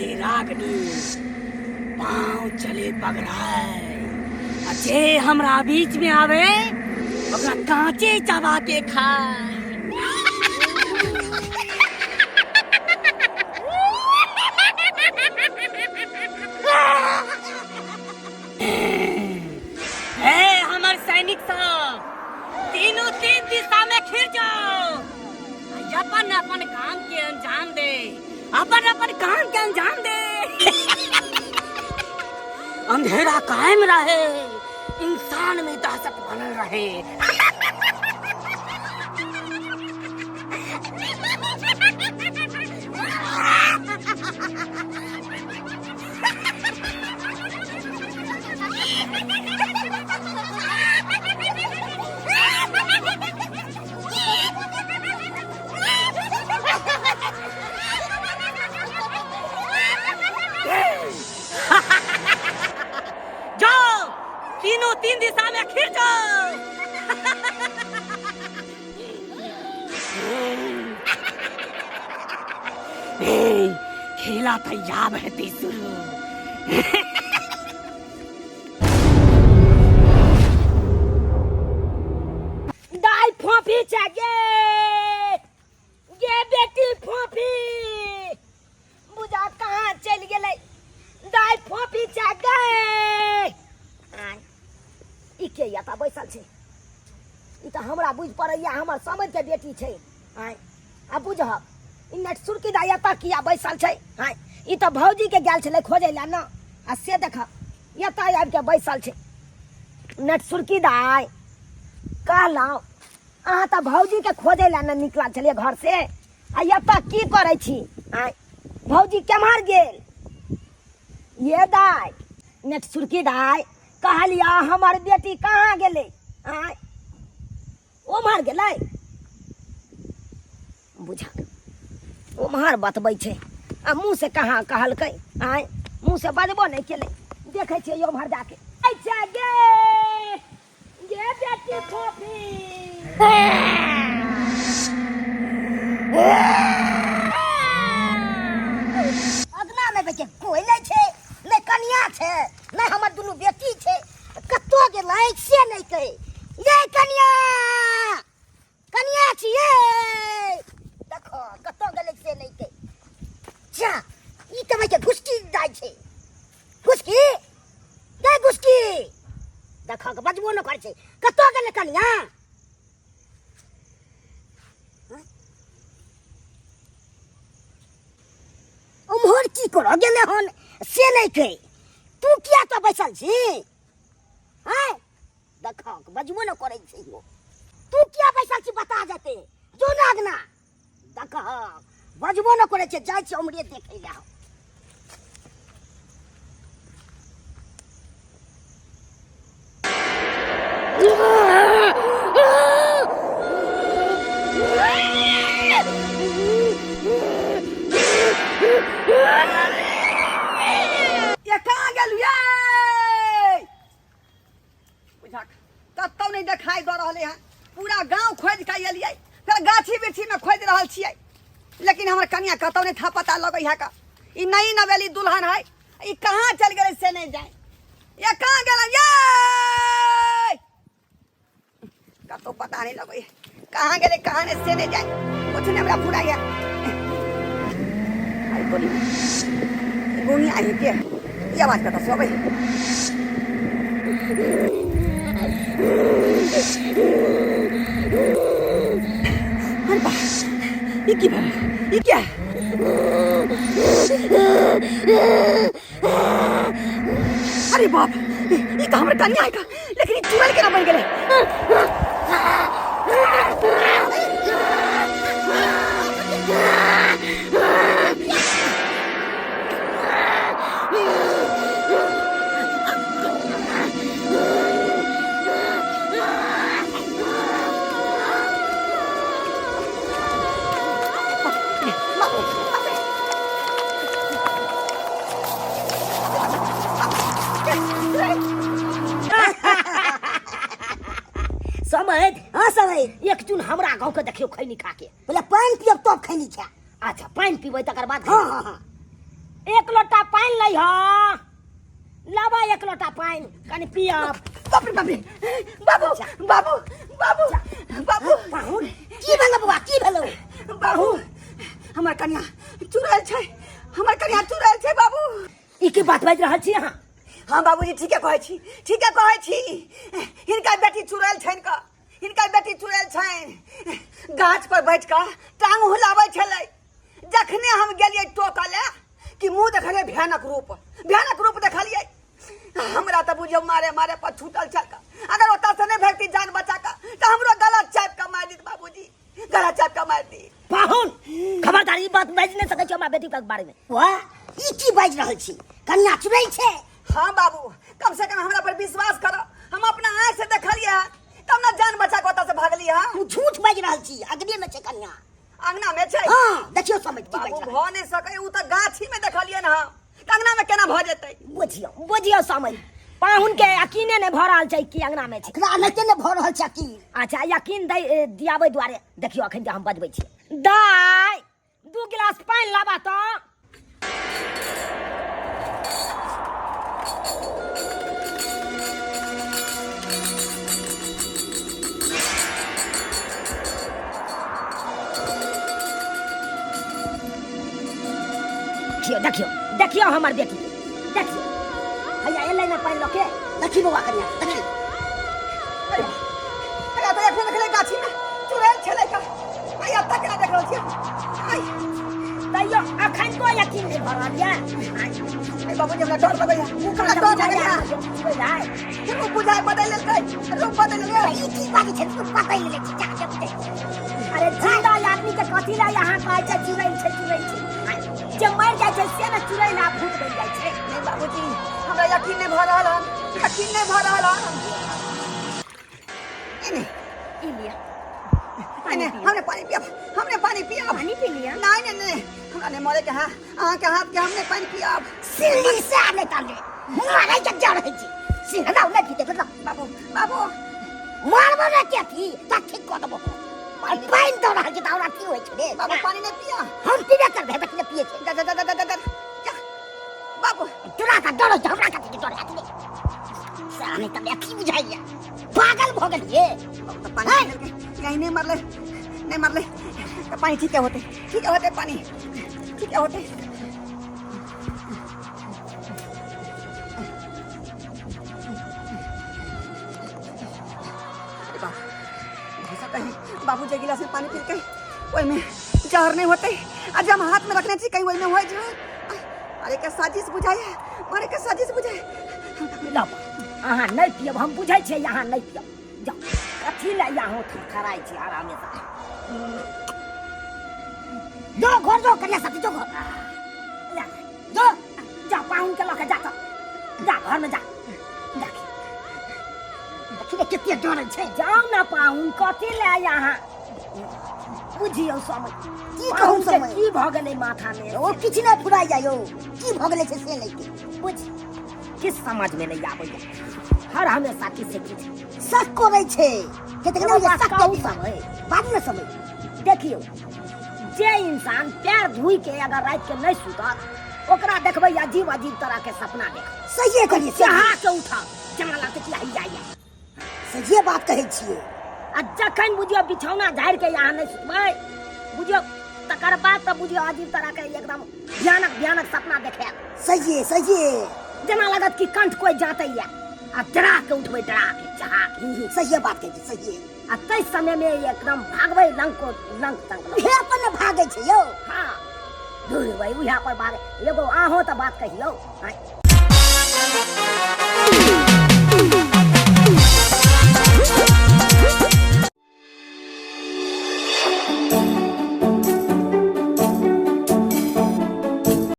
दे रागनी, पाँव चले पगड़ाए, आ जे हमरा बीच में आवे ओकरा कांचे चबा के खाए। हे हमर सैनिक सब, तीनों तीन दिशा में खिर जाओ, अपन अपन काम के अंजाम दे, अपन अपन काम के अंजाम दे। अंधेरा कायम रहे, इंसान में दहशत बनल रहे। जाओ, तीनों तीन दिशा में खिर जाओ। खेला तैयार है शुरू। दाई फोफी छै गे, गे बेटी फोफी, बुझा कहाँ चलि गेलै। दाई फोफी छै गे। आय, ई के एतऽ बैसल छै? ई तऽ हमरा बुझि पड़ैया हमर समझ के बेटी छै। आय, आ बुझह ई नेटसुरकी दाई एतऽ किया बैसल छै? आय, ई तऽ भौजी के गेल छलै खोजै लए ने, आ से देख एतऽ आबि के बैसल छै। नेटसुरकी दाई, कहलहुँ अहाँ तऽ भौजीके खोजै लए ने निकलल छलियै घर से, आ एतऽ की करै छी? आँय, भौजी केम्हर गेल ये दाइ? नेटसुरकी दाइ, कहलियै हमर बेटी कहाँ गेलै? आँय, ओम्हर गेलै? बुझा ओम्हर बतबै छै आ मुँह से कहाँ कहलकै? आँय, मुँह से बजबो नहि केलै। देखै छियै ओम्हर जाके। अच्छा गे, गे बेटी फोफी, अगना में बेटे कोई नहीं छै, नहि कनिया छै, नहि हमर दुनू बेटी छै, कतौ गेलै से नहि कहै। ये कनिया, कनिया छियै, देखो कतौ गेलै से नहि कहै। जा, ई कमाइ के घुसकी जाइ छै। घुसकी गे, घुसकी, देखो के बजबो न करै छै। कतौ गेलै कनिया? उम्हर की करऽ गेलै हन से नहि कहै। तू किया तऽ बैसल छी? आँय, देखो बजबो न करै छै यो। तू किया बैसल छी बता जेते जो ना अगना। देखो बजबो न करै छै, जाइ छी उम्हरे देखै लए। ये कहाँ गेल ये? बुझा कतौ नहि देखाई दऽ रहलै हन। पूरा गांव खोजि कऽ एलियै, फेर गाछी बिरछी में खोजि रहल छियै, लेकिन हमर कनिया कतौ नहि था पता लगै है। का ई नई नवेली दुल्हन है, ई कहाँ चलि गेलै से नहि जाय। ये कहाँ गेलै ये? कतौ पता नहीं लगै है, कहाँ गेलै कहाँ नहि से नहि जाय। कुछ नहि हमरा फुराइ है। आई बोली गोनी आई के ई आवाज कतऽ से अबै? अरे बा, ई की भेलै? ई क्या? अरे बाप, ई तऽ हमर कन्या है का, लेकिन ई चुड़ैल केना बनि गेलै? समझ। हाँ समझ। एक चुन हमरा गाँव के देखियो खैनी खा के। पहिले पानि पियब तब खैनी खा। अच्छा, पानि पीबै तकर बाद? हाँ हाँ हाँ। एक लोटा पानि लै ह लाबा एक लोटा पानि कनि पियब। बाप रे बाप रे, बाबू बाबू बाबू बाबू। पाहुन की भेलो बौआ, की भेलो? बाबू हमर कनिया चुड़ैल छै, हमर कनिया चुड़ैल छै बाबू। ई की बात बाजि रहल छी अहाँ? हाँ बाबूजी, ठीके कहै छी, ठीके कहै छी। हिनकर बेटी चुड़ैल छनि क, हिनकर बेटी चुड़ैल छनि। गाछ पर बैठ कऽ टांग हुलाबै छलै, जखने हम गेलियै टोकऽ लए कि मुँह देखलियै भयानक रूप, भयानक रूप देखलियै। हमरा तऽ बुझियौ मारे मारे पर छूटल छल। अगर ओतऽ से नहि भागती जान बचा कऽ तऽ हमरो गला चापि कऽ मारि देत बाबूजी, गला चापि कऽ मारि दी। पाहुन खबरदार, ई बात बाजि नहि सकै छी हमरा बेटी के बारे में। वाह, ई की बाजि रहल छी? कनिया चुड़ैल छै? हाँ बाबू, कम से कम हमरा पर विश्वास करो, हम अपना आँख से देखलियै हन तब ने जान बचा कऽ ओतऽ से भागली। हँ तू झूठ बाजि रहल छी, अगने में छै कनिया। अंगना में छै? हाँ देखियौ समझ की बाबू बाजि रहल। भऽ नहि सकै, ओ तऽ गाछी में देखलियै हन, तऽ अंगना में केना भऽ जेतै? बुझियौ बुझियौ समझ, पाहुन के यकीने नहि भऽ रहल छै कि अंगना में छै। एकरा एनाहिते नहि भऽ रहल छै यकीन। अच्छा यकीन दै दियाबै दुआरे देखियौ अखन जे हम बजबै छियै। दाय 2 गिलास पानि लाबा तऽ। देखियौ देखियौ देखियौ हमर बेटी के देखियौ, हैया एलै ने पानि लऽ के। देखी बौआ कनिया देखी। अरे अरे तऽ एखन देखले गाछी में चुड़ैल छलै का, आइ एतऽ केना देख रहल छियै? आइ तैयो अखन को यकीन नहि भऽ रहल यऽ। अरे बाबूजी हमरा डर लगैया, हमरा डर लगैया। रूप बुझाइ बदलि लेलकै, रूप बदलि लेलकै। ई की बाजै छै? तू पकड़ि लेले छी, जा जा जा। अरे जिंदा आदमी के कथी लए अहाँ कहै छै चुड़ैल छै चुड़ैल छै? जे मरि जाइ छै से ने चुड़ैल आ भूत बनि जाइ छै। नहीं बाबूजी, हमरा यकीन नहीं भऽ रहल हन, यकीन नहीं भऽ रहल हन। एने ई लिअ एने, हमने पानी पियब, हमने पानी पियब। पानी पी लिअ। नहीं नहीं नहीं, हमरा नहीं मरे के है, अहाँ के हाथ के हमने पानी पियब। सिल्ली से आने ताले मारै के जा रहै छी, सिंहना नहि पीते मतलब। बाबू बाबू मारबो ने के थी त ठीक कऽ देबो। पानि दऽ रहल छी तऽ हमरा की होइ छै रे? बाबू पानी नहीं पिया। हम पीबे करबै, बेटी ने पिए छै। जा जा जा जा जा जा जा बाबू। तोरा का डर होइ छै, हमरा कथी के डर हैत रे? साला नहि तऽ की बुझाइया, पागल भऽ गेलियै। बाबू तऽ पानी पी लेलकै, कहीं नहीं मरले, नहीं मरले तऽ पानी ठीके होतै, ठीके होतै, पानी ठीके होतै। अरे बाप, हो सकता है बाबू जे गिलास में पानी पीलकै ओहिमे जहर नहीं होतै, आ जब हम हाथ में रखने छी कहीं ओहिमे होइ जहर। अरे के साजिश बुझाइ है, अरे के साजिश बुझाइ। लाउ, अहाँ नहि पियब, हम बुझै छियै अहाँ नहि पियब। जाउ, कथी लए अहाँ थरथराइ छी हर हमेशा? जो घर जो कन्या साथी जो घर ले, जो जा पाहुन के लऽ के जा तऽ जा घर में जा जा। देखी ने कते डरै छै। जाउ ने पाहुन, कथी लए अहाँ बुझियौ समय की कहू पाहुन के समय? की भऽ गेलै माथा में? ओ किछु नहि फुराइ जाइ यौ, की भऽ गेलै छै से नहि के बुझ, किछु समझ में नहीं आबैया, हर हमेशा किछु से किछु शक करै छै। कतेक एगो नहि बात शक कहू के समय बाजू ने समय। देखियौ जे इंसान पैर धोइ के अगर राति के नहीं सुतत ओकरा देखबै अजीब अजीब तरह के सपना देख। सहिए कहलियै, सहिए। चढ़ा के उठत जेना लगतै कि हैया या। सहिए बात कहै छियै। आ जखन बुझियौ बिछौना झाड़ि के अहाँ नहीं सुतबै बुझियौ तकर बाद तऽ बुझियौ अजीब तरह के एकदम भयानक भयानक सपना देखायत। सहिए सहिए। जेना लगत कि कंठ कोई जातैया आ डरा के उठबै, डरा के चढ़ा के। सहिए बात कहै छियै, सहिए। आ ताहि समय में एकदम भागबै लंक को लंक तंक लंक। उहे पर ने भागै छै यौ। हाँ दूर भाई उहे पर भागे। एगो अहों तऽ बात कहियौ। आँय।